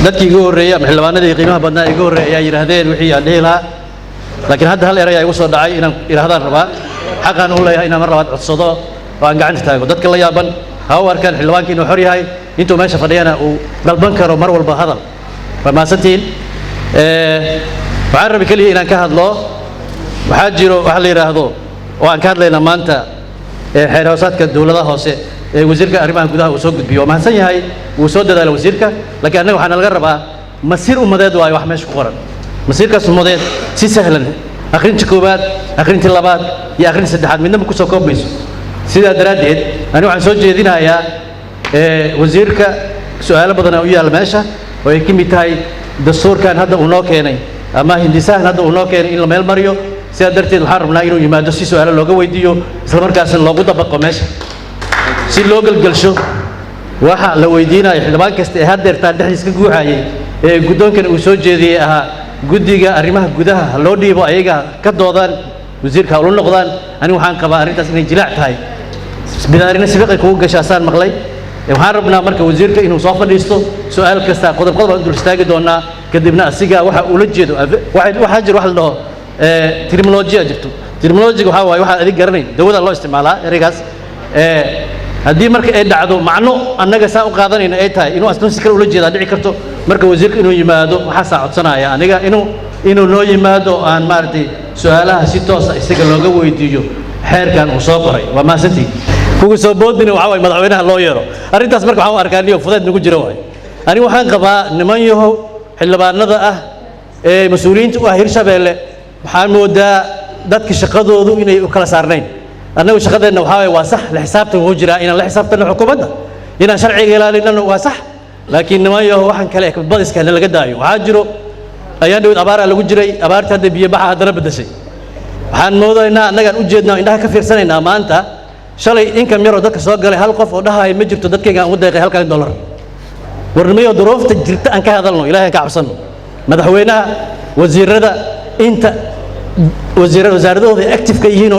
Dadkii igu horreeyey ama xildhibaanadii qiimaha badnaa igu horreeyay ayaa yidhaahdeen wixii aan dhihi lahaa, laakiin hadda hal eray ayaa igu soo dhacay inaan idhaahdaan rabaa. Xaqaan u leeyahay inaan mar labaad codsado oo aan gacanta taago. Dadka la yaaban ha u arkaan xildhibaanka inuu xor yahay, intuu meesha fadhiyana uu dalban karo mar walba hadal. Waa mahadsantihiin. Waxaan rabay keliya inaan ka hadlo, waxaa jiro waxa la yidhaahdo oo aan ka hadlaynaa maanta xeer hoosaadka dowladaha hoose ee wasiirka arrimaha gudaha uu soo gudbiyo. Waa mahadsan yahay, wuu soo dadaala wasiirka, laakiin annaga waxaa nalaga rabaa masiir ummadeed waayo wax meesha ku qoran. Masiirkaas ummadeed si sahlan akhrinta koowaad, akhrinta labaad iyo akhrinta saddexaad midnaba kusoo koobmayso. Sidaa daraaddeed ani waxaan soo jeedinayaa wasiirka su-aalo badan u yaalla meesha oo ay ka mid tahay dastuurkan hadda uu noo keenay ama hindisahan hadda uu noo keenay in la meel mariyo. Sidaa darteed waxaan rabnaa inuu yimaado si su-aalo looga weydiiyo, isla markaasna loogu dabaqo meesha, si loo gelgelsho waxa la weydiinayo xildhibaan kasta ee haddeertaan dhexdiis ka guuxayay ee guddoonkan uu soo jeediyey ahaa guddiga arrimaha gudaha ha loo dhiibo, ayaga ka doodaan, wasiirka ha ula noqdaan. Anigu waxaan qabaa arrintaas inay jilaac tahay, bidaarina sibiqay kugu gashaasaan maqlay. Waxaan rabnaa marka wasiirka inuu soo fadhiisto, su-aal kasta qodob qodob aan dul istaagi doonaa, kadibna asiga waxa ula jeedo. Waxaa jiro wax la dhaho terminology jirto. Terminology waxaa waaye waxaad adig garanayn dawada loo isticmaalaa ereygaas. Haddii marka ay dhacdo macno annaga saa u qaadanayna ay tahay inuu asna si kale ula jeedaa dhici karto. Marka wasiirka inuu yimaado waxaasaa codsanaya aniga, inuu noo yimaado oo aan maaragtay su-aalaha si toosa isaga looga weydiiyo xeerkan uu soo qoray. Waa mahadsantihin. Kugu soo boodina waxaa waay madaxweynaha loo yeero arrintaas. Marka waxaan u arkaa niyo fudeed nagu jira waay. Aniga waxaan qabaa, niman yahow xildhibaanada ah ee mas-uuliyiinta u ah Hirshabeelle, waxaan moodaa dadka shaqadoodu inay u kala saarnayn. Annagu shaqadeenna waxaa waye waa sax, la xisaabtan wuu jiraa, inaan la xisaabtanno xukuumadda, inaan sharciga ilaalinano waa sax, laakiin niman yahow, waxaan kale ee badiska na laga daayo. Waxaa jiro ayaan dhawid abaaraa lagu jiray, abaarta hadda biyo baxa haddana beddeshay. Waxaan moodaynaa annagaan u jeednaa, indhaha ka fiirsanaynaa maanta shalay inkam yaroo dadka soo galay, hal qof oo dhahaya ma jirto dadkaygaan ugu deeqay halkan dollar. Warnimayo, duruufta jirta aan ka hadalno, Ilahay aan ka cabsanno. Madaxweynaha, wasiirada, inta wasiirada wasaaradahooda active ka yihiin oo dhan.